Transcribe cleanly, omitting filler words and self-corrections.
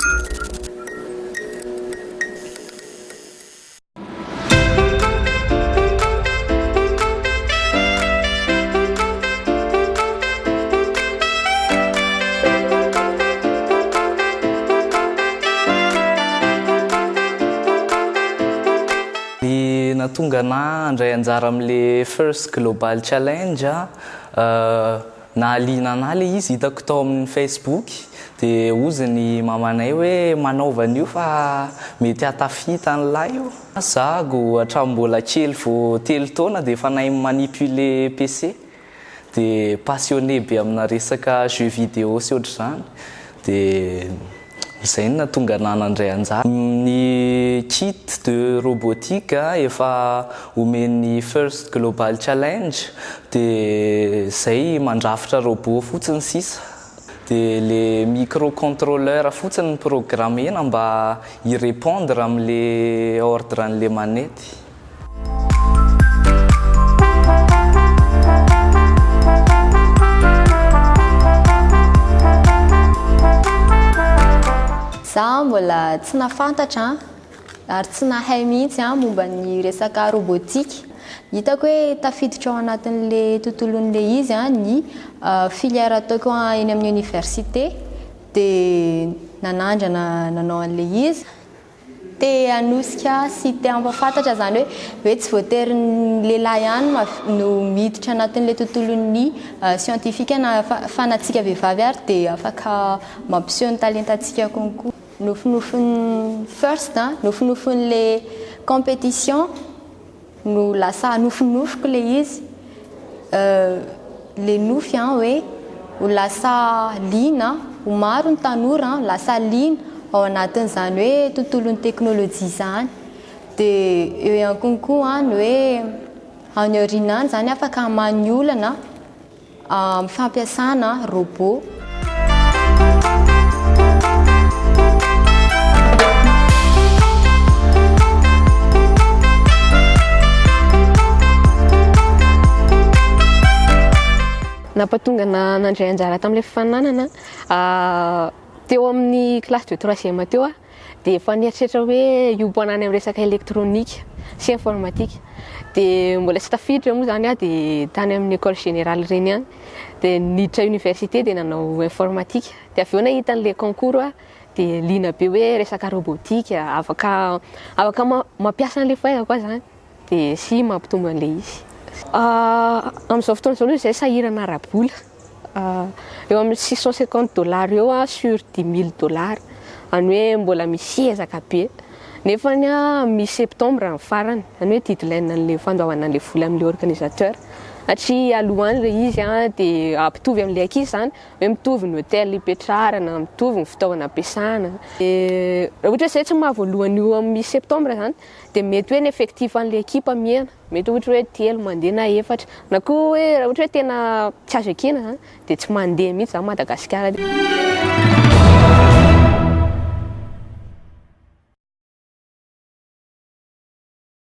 Ny nahatonga anah handray anjara amin'le First Global Challenge, nahaliana anah le izy hitako tao amin'ny Facebook dia hozy ny mamanay hoe manaova an'io fa mety hahatafita an'lah io. Zago hatramin'ny mbola kely vao telo taona dia efa nahay mi-manipuler PC. Dia passionné be amina resaka jeux vidéo sy ohatr'izany dia izay no nahatonga anah nandray anjara. Ny kit de robotique efa omen'ny First Global Challenge dia izay mandrafitra robot fotsiny sisa. Dia le microcontrôleur fotsiny no programmena mba hi-répondre amin'le ordre an'le manette. Za mbola tsy nafantatra ary tsy nahay mihitsy momba ny resaka robotique. Hitako hoe tafiditra ao anatin'le tontolon'le izy ny filière ataoko eny amin'ny université dia nanandrana nanao an'le izy. Te hanosika sy te hampahafantatra izany hoe hoe tsy voatery ny lehilahy ihany no miditra anatin'ilay tontolon'ny siantifika na fa na antsika vehivavy ary dia afaka mampiseho ny talentantsika konkoa. Nofinofin'ny First, nofinofin'ilay compétition. No lasa nofinofiko le izy, le nofy an hoe ho lasa liana, ho maro ny tanora an lasa liana ao anatin'izany hoe tontolon'ny teknolojia izany. Dia eo ihany konkoa ny hoe any aoriana any izany afaka hamaha ny olana. Amin'ny fampiasana robot. Nampatonga anah nandray anjara tamin'ilay fifaninanana, teo amin'ny classe de troisième teo aho. Dia efa nieritreritra hoe hiompana any amin'ny resaka elektronika sy informatika. Dia mbola tsy tafiditra moa izany aho dia tany amin'ny école générale ireny ihany. Dia niditra université dia nanao informatika. Dia avy eo nahita an'ilay concours aho dia liana be hoe resaka robotique, afaka afaka mampiasa an'ilay fahaizako aho izany dia sy mampitombo an'ilay izy. Amin'izao fotoana izao aloha izahay sahirana ara-bola. Eo amin'ny 650 dollars eo sur 10 000 dollars. Izany hoe mbola misy ezaka be. Nefa ny mi septembre ny farany, izany hoe deadline an'ilay fandoavana an'ilay vola amin'ilay organisateur. Satria aloha any ilay izy dia hampitovy amin'ilay ankizy izany, hoe mitovy ny hôtel ipetrarana, mitovy ny fitaovana ampiasana. Dia raha ohatra hoe izay tsy mahavoalohany io amin'ny mi septembre izany dia mety hoe ny effectif an'ilay ekipa mihena. Mety ohatra hoe telo mandeha na efatra, na koa hoe raha ohatra hoe tena tsy azo ekena zany dia tsy mandeha mihitsy zany Madagasikara.